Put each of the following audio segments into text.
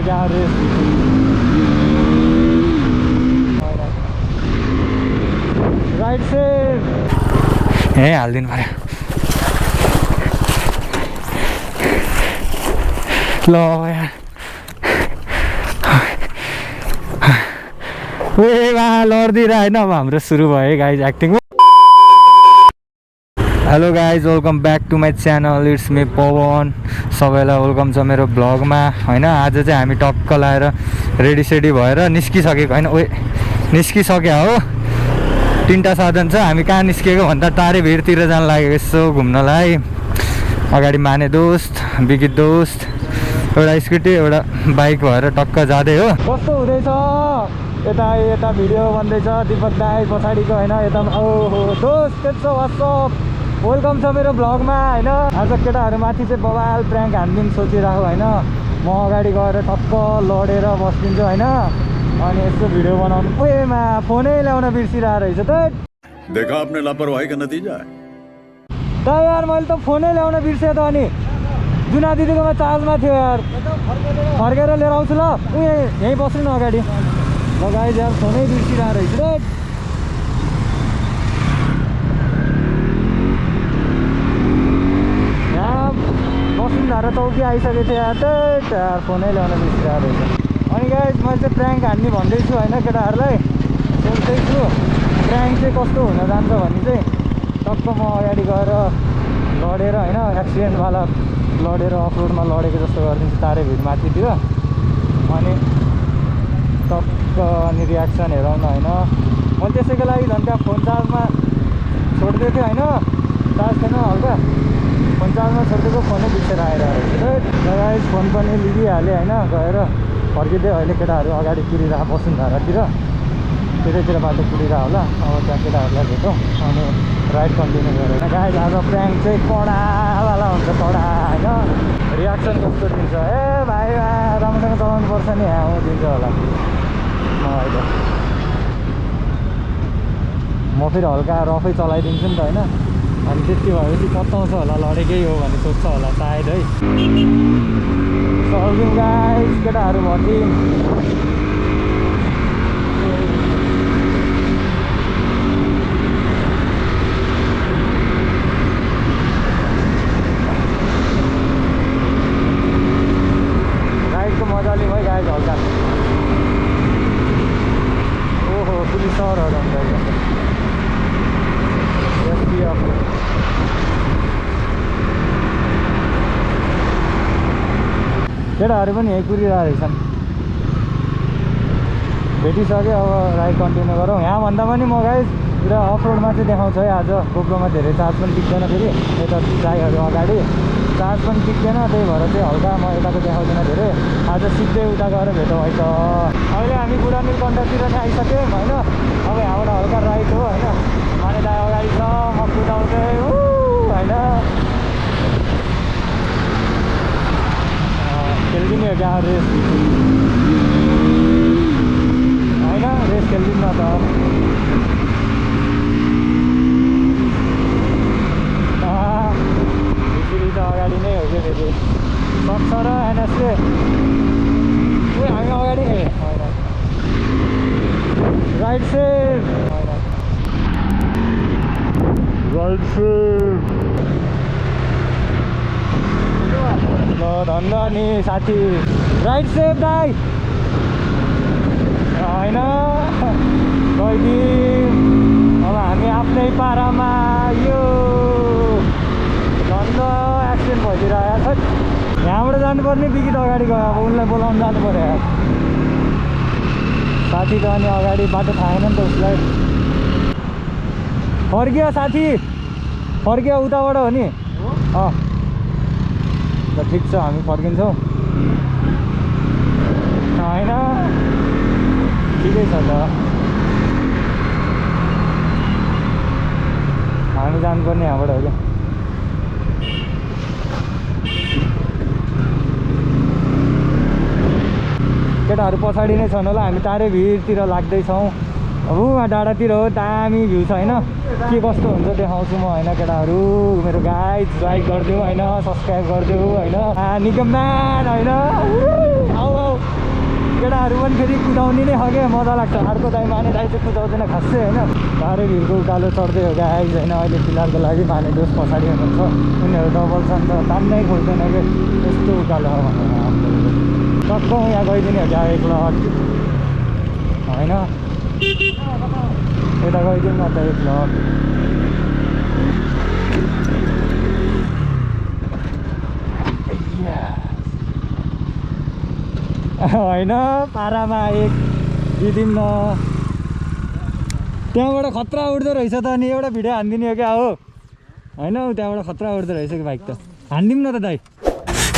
क्या race right से यहीँ हालिदिनु पऱ्यो ल यार लड्दिरहेको होइन अब हाम्रो सुरु भयो guys acting hello guys welcome back to my channel it's me Pawan सबैलाई वेलकम छ मेरो भ्लगमा होइन आज चाहिँ हामी टक्क लाएर रेडी सेडी भएर निस्किसकेको होइन निस्किसक्यो हो तीनटा साधन छ हामी कहाँ निस्किएको भन्दा टाढे भिरतिर जान लागेको यसो घुम्नलाई अगाडि माने दोस्त बिकी दोस्त एउटा स्कुटी एउटा बाइक भएर टक्क जाँदै हो कस्तो हुँदैछ यता भिडियो बन्दैछ दिपक दाई पछाडिको होइन यता ओहो दोस्त त्यस्तो वाट्सअप वेलकम छ मेरो भ्लगमा होइन आज केटाहरू माथि चाहिँ बवाल प्र्याङ्क हान्दिनु सोचिरहेको होइन म अगाडि गएर टक्क लडेर बस्दिन्छु होइन अनि यस्तो भिडियो बनाउनु ओएमा फोनै ल्याउन बिर्सिरहेको रहेछ त देखा आपने लापरवाही का नतिजा है त यार मैले त फोनै ल्याउन बिर्सेँ त अनि जुना दिदीकोमा चार्जमा थियो यार फर्केर लिएर आउँछु ल यहीँ बस्नु न अगाडि लगाइ यार फोनै बिर्सिरहेको रहेछ त यहाँ बसुन्धारा चौकी आइसकेको थियो यार यार फोनै ल्याउन बिर्सिरहेको रहेछ अनि गाइज मैले चाहिँ प्र्याङ्क हान्ने भन्दैछु होइन केटाहरूलाई सोच्दैछु प्र्याङ्क चाहिँ कस्तो हुन जान्छ भने चाहिँ टक्क म अगाडि गएर लडेर होइन एक्सिडेन्टवाला लडेर अफरोडमा लडेको जस्तो गरिदिन्छु तारे भिड माथितिर अनि टक्क अनि रियाक्सन हेराउन होइन मैले त्यसैको लागि झन् त्यहाँ फोन चार्जमा छोडिदिएको थिएँ होइन चार्ज थिएन हल्का फोन चार्जमा छोडिदिएको फोनै बिर्सेर आइरहेको गाइस फोन पनि लिइहालेँ होइन गएर फर्किँदै अहिले केटाहरू अगाडि कुरिरहेको बसुन्धारातिर त्यतैतिर बाटो कुरिरहेको होला अब त्यहाँ केटाहरूलाई भेटौँ अनि राइड कन्टिन्यू गरेर गाइस आज प्र्याङ्क चाहिँ कडावाला हुन्छ कडा होइन रियाक्सन कस्तो दिन्छ ए भाइ राम्रोसँग चलाउनु पर्छ नि यहाँ दिन्छ होला अहिले म फेरि हल्का रफै चलाइदिन्छु नि त होइन अनि त्यति भएपछि पत्ताउँछ होला लडेकै हो भन्ने सोध्छ होला सायद है सक्यौँ गाइस केटाहरू भर्ति राइडको मजाले भयो गाइस हल्का ओहो पुलिस सरहरू हुन्छ केटाहरू पनि यहीँ कुरिरहेको रहेछन् भेटिसक्यो अब राइड कन्टिन्यू गरौँ यहाँभन्दा पनि म गाइस पुरा अफ रोडमा चाहिँ देखाउँछ है आज गोप्रोमा धेरै चार्ज पनि टिक्दैन फेरि यता गाईहरू अगाडि चार्ज पनि टिक्दैन त्यही भएर चाहिँ हल्का म यताको देखाउँदैन धेरै आज सिधै उता गएर भेटौँ है त अहिले हामी बुढानील कन्टातिर नै आइसक्यौँ होइन अब यहाँबाट हल्का राइड हो होइन माने दाइ अगाडि छ म कुदाउँदै होइन खेलिदिने हो क्या रेस होइन रेस खेलिदिनु न त यसरी त अगाडि नै हो क्या फेरि सक्छ र एनएसले हामी अगाडि होइन राइट सेफ राइट सेफ ल धन्न नि साथी राइट सेफ दाइ होइन गइदिउँ अब हामी आफ्नै पारामा यो धन्न एक्सिडेन्ट भइदिइरहेको छ यहाँबाट जानुपर्ने बिकित अगाडि गयो अब उनलाई बोलाउनु जानु पऱ्यो यार साथी त अनि अगाडि बाटो थाहा छैन नि त उसलाई फर्कियो साथी फर्कियो उताबाट हो नि अँ ल ठिक छ हामी फर्किन्छौँ होइन ठिकै छ त हामी जानुपर्ने यहाँबाट हो क्या केटाहरू पछाडि नै छन् होला हामी तारे भिरतिर लाग्दैछौँ अब उहाँ डाँडातिर हो दामी भ्यू छ होइन के कस्तो हुन्छ देखाउँछु म होइन केटाहरू मेरो गाइड लाइक गरिदेऊ होइन सब्सक्राइब गरिदेऊ होइन निगममान होइन आऊ आऊ केटाहरू पनि फेरि कुदाउने नै हो क्या मजा लाग्छ अर्को दाइ माने दाइ चाहिँ कुदाउँदैन खासै होइन साह्रै भिरको उकालो चढ्दै हो गाइज होइन अहिले फिलहालको लागि माने दोष पछाडि हुनुहुन्छ उनीहरू डबल छ नि त तान्नै खोज्दैन कि यस्तो उकालो हो भनेर टक्क यहाँ गइदिने हो क्या एक लट होइन यता गइदिउँ न त एक लट होइन पारामा एक दिदिउँ न त्यहाँबाट खतरा उठ्दो रहेछ त अनि एउटा भिडियो हानिदिने हो क्या हो होइन त्यहाँबाट खतरा उठ्दो रहेछ कि बाइक त हानिदिउँ न त दाइ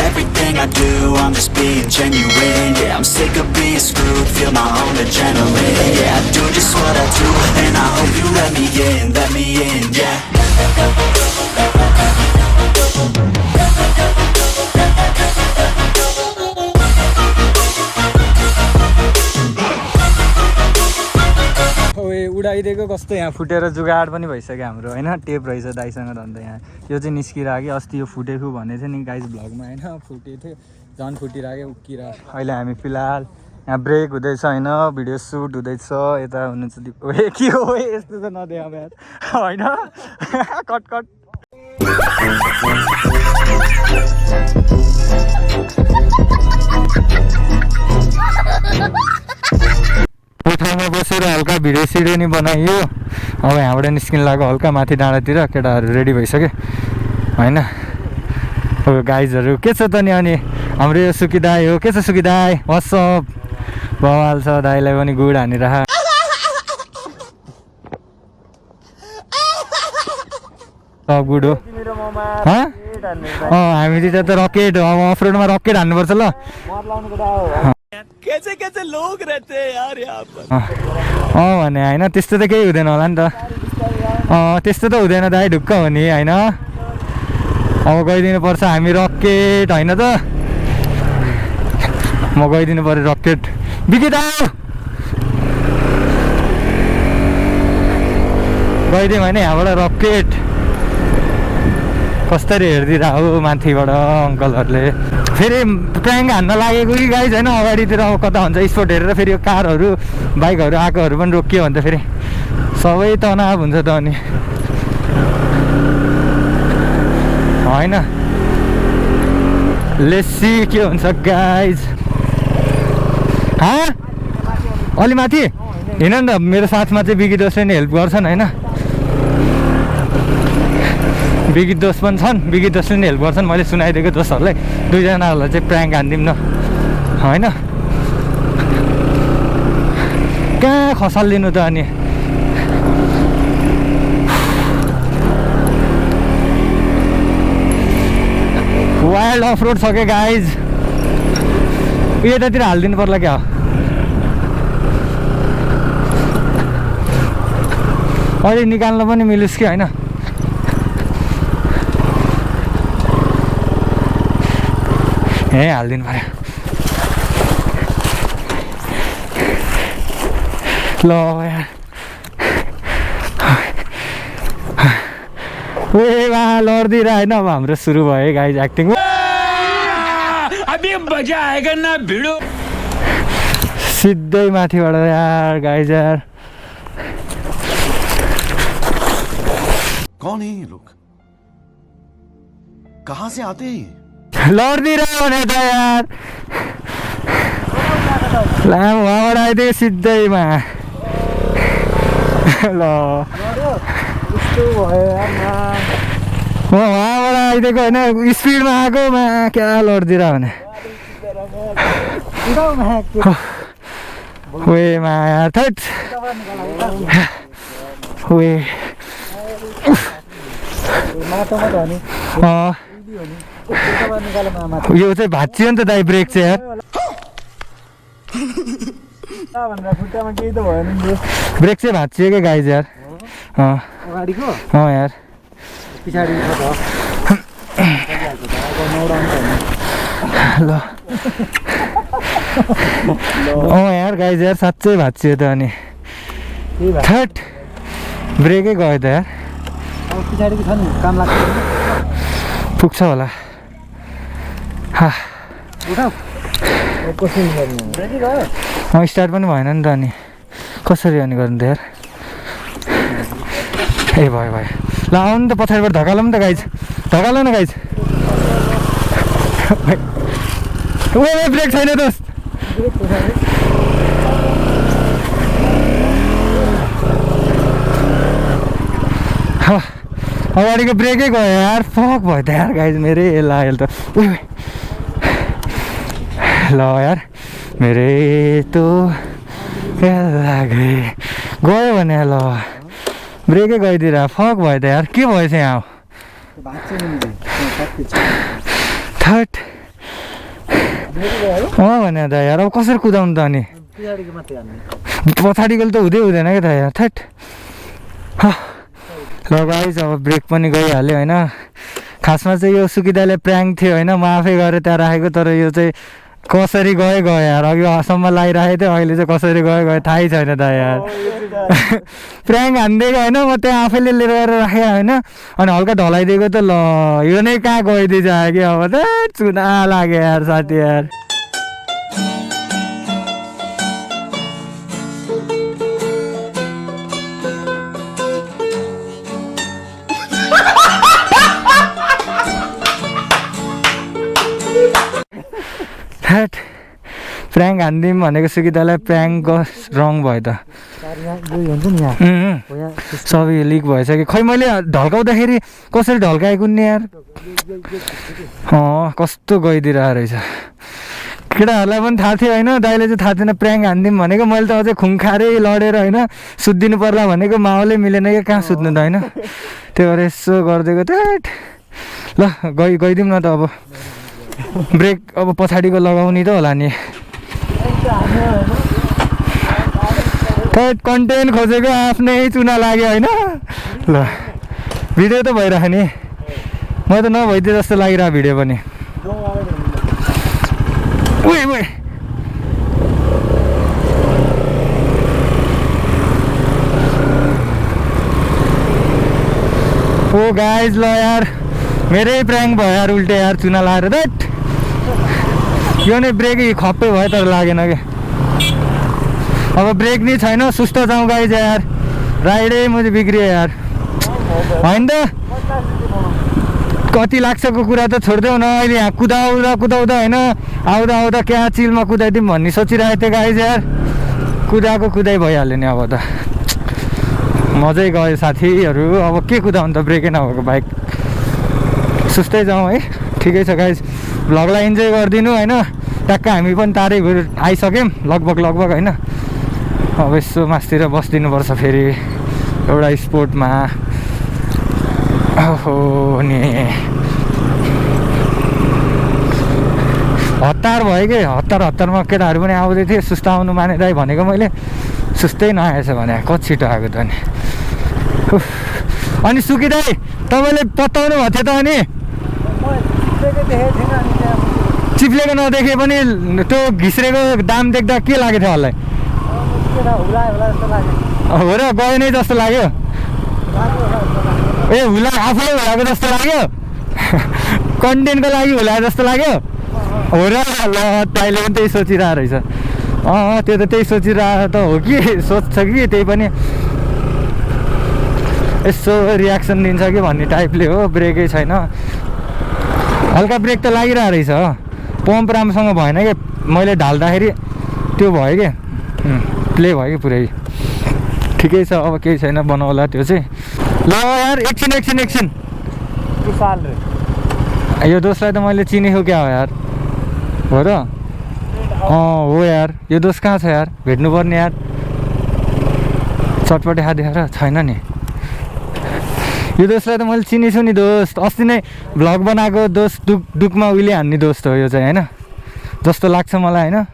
Everything I do, I'm just being genuine. Yeah, I'm sick of being screwed, feel my own adrenaline. Yeah, I do just what I do, and I hope you let me in, yeah. उडाइदिएको कस्तो यहाँ फुटेर जुगाड पनि भइसक्यो हाम्रो होइन tape रहेछ दाइसँग अन्त यहाँ यो चाहिँ निस्किरहेको कि अस्ति यो फुटेको भनेको थियो नि गाइस भ्लगमा होइन फुटेको थियो झन् फुटिरहेको उक्किरहेको अहिले हामी फिलहाल यहाँ ब्रेक हुँदैछ होइन भिडियो सुट हुँदैछ यता हुनुहुन्छ के हो यस्तो त नदेऊ यार होइन कट कट ठाउँमा बसेर हल्का भिडियो सिडियो नि बनाइयो अब यहाँबाट निस्किन लाग्यो हल्का माथि डाँडातिर केटाहरू रेडी भइसक्यो होइन अब गाइजहरू के छ त नि अनि हाम्रो यो सुकी दाई हो के छ सुकी दाई वाट्सअप बवाल छ दाईलाई पनि गुड हानिरह गुड हो हामी त रकेट हो अब अफ रोडमा रकेट हान्नुपर्छ ल कैसे कैसे लोग रहते हैं यार यहाँ पर भने होइन त्यस्तो त केही हुँदैन होला नि त त्यस्तो त हुँदैन दाइ ढुक्क हो नि होइन अब गइदिनु पर्छ हामी रकेट होइन त म गइदिनु पऱ्यो रकेट बिकी दा गइदिउँ होइन यहाँबाट रकेट कसरी हेरिदिएर हो माथिबाट अङ्कलहरूले फेरि प्र्याङ्क हान्न लागेको कि गाइज होइन अगाडितिर अब कता हुन्छ स्पोट हेरेर फेरि यो कारहरू बाइकहरू आएकोहरू पनि रोकियो भने त फेरि सबै तनाव हुन्छ त अनि होइन लेसी के हुन्छ गाइज अलि माथि हिँड नि त मेरो साथमा चाहिँ बिकी दोस्टले नि हेल्प गर्छन् होइन बिकी दोस्त पनि छन् बिकी दोस्टले नि हेल्प गर्छन् मैले सुनाइदिएको दोस्तहरूलाई दुईजनाहरूलाई चाहिँ प्र्याङ्क हानिदिउँ न होइन कहाँ खसालिदिनु त अनि वाइल्ड अफ रोड छ क्या गाइज यतातिर हालिदिनु पर्ला क्या अहिले निकाल्न पनि मिलोस् कि होइन हालिदिनु पऱ्यो ल यार लड्दिएर होइन अब हाम्रो सुरु भयो गाइज एक्टिङ अभी मजा आएगा ना भिडो सिधै माथिबाट यार गाइज यार कौन है ये लोग कहाँ से आते हैं लड्दिरहेको भने त यार लामो उहाँबाट आइदियो सिधैमा ल उहाँबाट आइदिएको होइन स्पिडमा आएकोमा क्या लड्दिरह भने वेमा यार थैट वे यो चाहिँ भाँचियो नि त दाइ ब्रेक चाहिँ यार ब्रेक चाहिँ भाँचियो क्या गाइज यार यार ल यार गाइज यार साँच्चै भाँचियो त अनि थर्ड ब्रेकै गयो त यार अब पछाडिको छ नि काम लाग्छ पुग्छ होला उठाऊ कसरी गर्ने ब्रेकै गयो स्टार्ट पनि भएन नि त अनि कसरी अनि गर्नु त यार ए भयो भयो ल आउनु त पछाडिबाट धकालौँ नि त गाइज धकालौ न गाइज ब्रेक छैन दोस्त अगाडिको ब्रेकै गयो यार फक भयो त यार गाइज मेरै लाग्यो त ल यार मेरै त गयो भने ल ब्रेकै गइदिएर फक भयो त यार के भएछ यहाँ थर्ड भने त यार अब कसरी कुदाउनु त अनि पछाडिको त हुँदै हुँदैन क्या त यार थर्ड ल गाइस अब ब्रेक पनि गइहाल्यो होइन खासमा चाहिँ यो सुकिदाले प्र्याङ्क थियो होइन म आफै गएर त्यहाँ राखेको तर यो चाहिँ कसरी गयो यार अघिसम्म लगाइराखेको थियो अहिले चाहिँ कसरी गयो थाहै छैन त यार प्र्याङ्क हानिदिएको होइन म त्यहाँ आफैले लिएर गएर राखेँ होइन अनि हल्का ढलाइदिएको त ल यो नै कहाँ गइदिन्छ कि अब त चुना लाग्यो यार साथी यार प्र्याङ्क हानिदिउँ भनेको सुकिदालाई प्र्याङ्क रङ भयो त सबै लिक भएछ कि खै मैले ढल्काउँदाखेरि कसरी ढल्काएको नि यार कस्तो गइदिरहेको रहेछ केटाहरूलाई पनि थाहा थियो होइन दाइले चाहिँ थाहा थिएन प्र्याङ्क हानिदिउँ भनेको मैले त अझै खुङखारै लडेर होइन सुत्दिनु पर्ला भनेको माहौलै मिलेन कि कहाँ सुत्नु त होइन त्यो भएर यसो गरिदिएको त ल गइदिउँ न त अब ब्रेक अब पछाडिको लगाउने त होला नि कन्टेन्ट खोजेको आफ्नै चुना लाग्यो होइन ल भिडियो त भइरहेको नि म त नभइदियो जस्तो लागिरहेको भिडियो पनि ओ गाइज ल यार मेरै प्र्याङ्क भयो यार उल्टे यार चुना लाएर दैट यो नै ब्रेक खप्पै भयो तर लागेन क्या अब ब्रेक नै छैन सुस्त जाउँ गाइज यार राइडै मैले बिग्रियो यार होइन त कति लाग्छको कुरा त छोडिदेऊ न अहिले यहाँ कुदाउँदा होइन आउँदा आउँदा क्या चिलमा कुदाइदिउँ भन्ने सोचिरहेको थिएँ गाइज यार कुदाइ भइहाल्यो नि अब त मजै गयो साथीहरू अब के कुदाउनु त ब्रेकै नभएको बाइक सुस्तै जाउँ है ठिकै छ गाइज भ्लगलाई इन्जोय गरिदिनु होइन ट्याक्क हामी पनि तारै आइसक्यौँ लगभग होइन अब यसो मासतिर बसिदिनुपर्छ फेरि एउटा स्पोर्टमा ओहो नि हतार भयो कि हतारमा केटाहरू पनि आउँदै थिए सुस्ताउनु मानेर भनेको मैले सुस्तै नआएछ भने कति छिटो आएको त अनि सुकिदाई तपाईँले पत्ताउनु भएको थियो त अनि चिप्लेको नदेखे पनि त्यो घिस्रेको दाम देख्दा के लागेको थियो हल्लाई हो र गयो नै जस्तो लाग्यो ए हुला आफूले हुलाएको जस्तो लाग्यो कन्टेन्टको लागि हुलाएको जस्तो लाग्यो हो र ल तैँले पनि त्यही सोचिरहेको रहेछ त्यो त त्यही सोचिरहेको त हो कि सोच्छ कि त्यही पनि यसो रियाक्सन दिन्छ कि भन्ने टाइपले हो ब्रेकै छैन हल्का ब्रेक त लागिरहेको रहेछ पम्प राम्रोसँग भएन कि मैले ढाल्दाखेरि त्यो भयो कि प्ले भयो कि पुरै ठिकै छ अब केही छैन बनाउला त्यो चाहिँ ल यार एकछिन यो दोस्रोलाई त मैले चिनेको क्या हो यार हो र हो यार यो दोस्त कहाँ छ यार भेट्नुपर्ने यार चटपटे हात देखाएर छैन नि यो दोस्तलाई त मैले चिनेछु नि दोस्त अस्ति नै भ्लग बनाएको दोस्त दुखमा उहिले हान्ने दोस्त हो यो चाहिँ होइन जस्तो लाग्छ मलाई होइन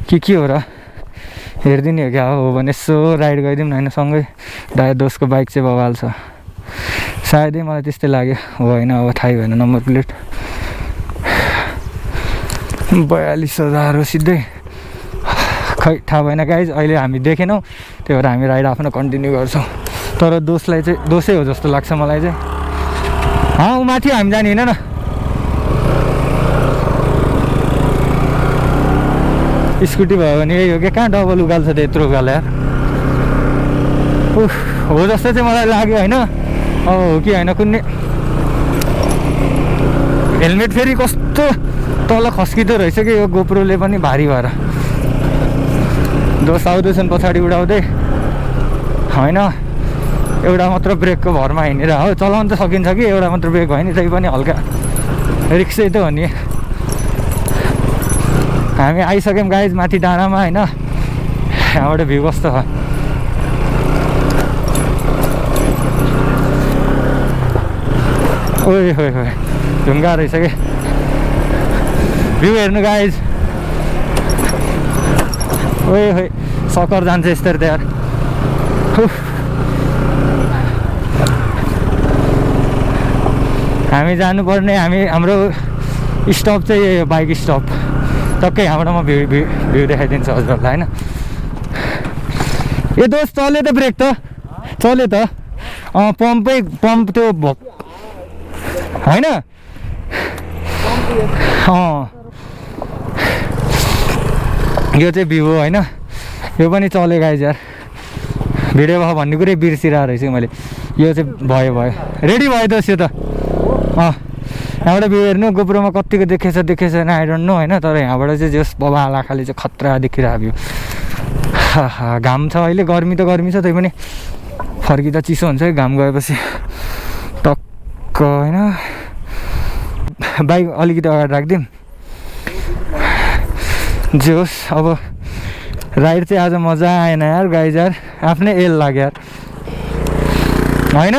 के हो र हेरिदिने हो क्या हो भने यसो राइड गरिदिउँ न होइन सँगै दोस्तको बाइक चाहिँ बवाल छ सायदै मलाई त्यस्तै लाग्यो हो होइन अब थाहै भएन नम्बर प्लेट 42,000 हो सिधै खै थाहा भएन गाइज अहिले हामी देखेनौँ त्यही भएर हामी राइड आफ्नो कन्टिन्यू गर्छौँ। तर दोषै हो जस्तो लाग्छ मलाई चाहिँ। ऊ माथि हामी जाने होइन न। स्कुटी भयो भने यही हो क्या, कहाँ डबल उकाल्छ त्यत्रो उकाल यार। हो जस्तो चाहिँ मलाई लाग्यो होइन। अब हो कि होइन कुनै हेलमेट फेरि कस्तो तल खस्किँदो रहेछ कि यो गोप्रोले पनि भारी भएर। दोस्त आउँदैछन् पछाडि उडाउँदै होइन। एउटा मात्र ब्रेकको भरमा हिँडेर हो चलाउनु त सकिन्छ कि, एउटा मात्र ब्रेक भयो नि त्यही पनि हल्का रिक्सै त हो नि। हामी आइसक्यौँ गाइज माथि डाँडामा होइन। यहाँबाट भ्यू कस्तो छ ओइ हो ढुङ्गा रहेछ कि भ्यू हेर्नु गाइज। ओइ हो सकर जान्छ यस्तरी त यार। हामी जानुपर्ने हाम्रो स्टप चाहिँ यही हो, बाइक स्टप। टक्कै यहाँबाट म भ्यू देखाइदिन्छु हजुरहरूलाई होइन। ए दोस्त चल्यो त ब्रेक त चल्यो त। पम्प त्यो होइन। यो चाहिँ भ्यू हो होइन। यो पनि चल्यो गाइज यार। भिडियो भयो भन्ने कुरै बिर्सिरहेको रहेछु मैले। यो चाहिँ भयो रेडी भयो दोस्त यो त। यहाँबाट भ्यू हेर्नु गोप्रोमा कतिको देखेछ न आई डोन्ट नो होइन। तर यहाँबाट चाहिँ जस बाबा आँखाले चाहिँ खतरा देखिरहेको भ्यू। घाम छ अहिले, गर्मी त गर्मी छ, त्यही पनि फर्किँदा चिसो हुन्छ है घाम गएपछि टक्क होइन। बाइक अलिकति अगाडि राखिदिउँ जे होस्। अब राइड चाहिँ आज मजा आएन यार गाइज यार। आफ्नै एल लाग्यो यार होइन।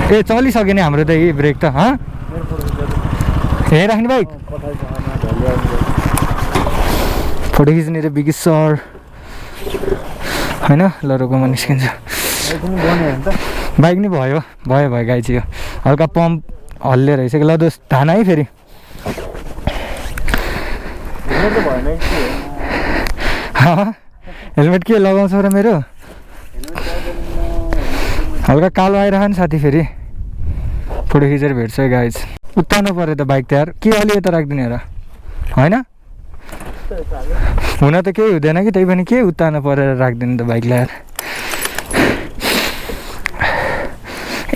ए चलिसक्यो नि हाम्रो त यही ब्रेक त। यहीँ राख्ने बाइक फोटो खिच्ने रे बिग सर होइन। ल रोकोमा निस्किन्छ बाइक नि भयो गाई चाहिँ। यो हल्का पम्प हल्ले रहेछ कि। ल दोस्त धान है फेरि हेलमेट के लगाउँछ र मेरो हल्का कालो आइरह नि साथी। फेरि फोटो खिचेर भेट्छ है गाइज। उत्तानो पऱ्यो त बाइक त यार। के अलि यता राखिदिने र होइन। हुन त केही हुँदैन कि, त्यही पनि के उत्तानो परेर राखिदिनु त बाइकलाई यार।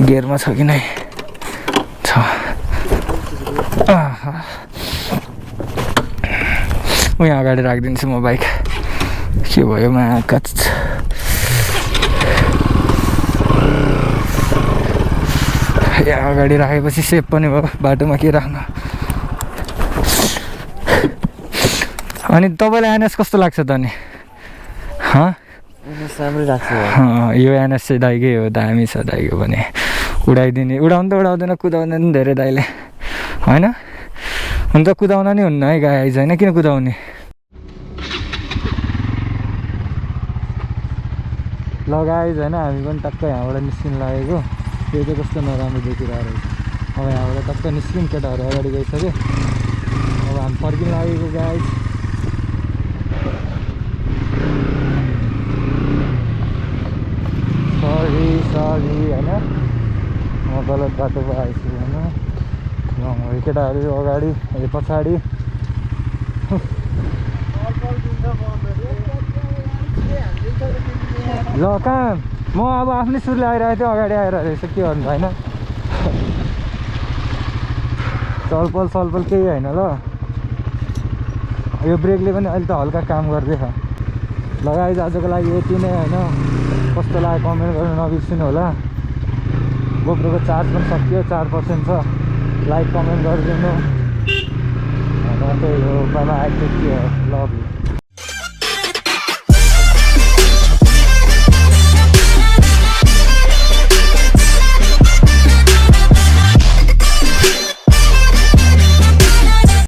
गियरमा छ कि नै छ। यहाँ अगाडि राखिदिन्छु म बाइक। के भयो महाकाच। यहाँ अगाडि राखेपछि सेफ पनि भयो, बाटोमा के राख्नु। अनि तपाईँलाई एनएस कस्तो लाग्छ त अनि? राम्रै लाग्छ। यो एनएस चाहिँ दाइकै हो, दामी छ दाइको भने। उडाइदिने उडाउनु त उडाउँदैन, कुदाउँदैन धेरै दाइले होइन। हुन त कुदाउन नि हुन्न है गाइज होइन, किन कुदाउने। ल गाइज होइन हामी पनि टक्क यहाँबाट निस्किनु लागेको। यो चाहिँ कस्तो नराम्रो देखिरहेको रहेछ। अब यहाँबाट टक्क निस्किनु, केटाहरू अगाडि गइसक्यो। अब हामी फर्किनु लागेको गाइज। सरी होइन, म गलत बाटो पो आएछु होइन। केटाहरू अगाडि पछाडि। ल कहाँ म अब आफ्नै सुरले आइरहेको थिएँ, अगाडि आएर रहेछ के गर्नु होइन। चलपल केही होइन। ल यो ब्रेकले पनि अहिले त हल्का काम गर्दैछ। लगाइज आजको लागि यति नै होइन। कस्तो लाग्यो कमेन्ट गर्नु नबिर्सिनु होला। गोप्रोको चार्ज पनि सकियो, 4% छ। लाइक कमेन्ट गरिदिनु। त्यही हो बाबा आइपुग्यो। Love you.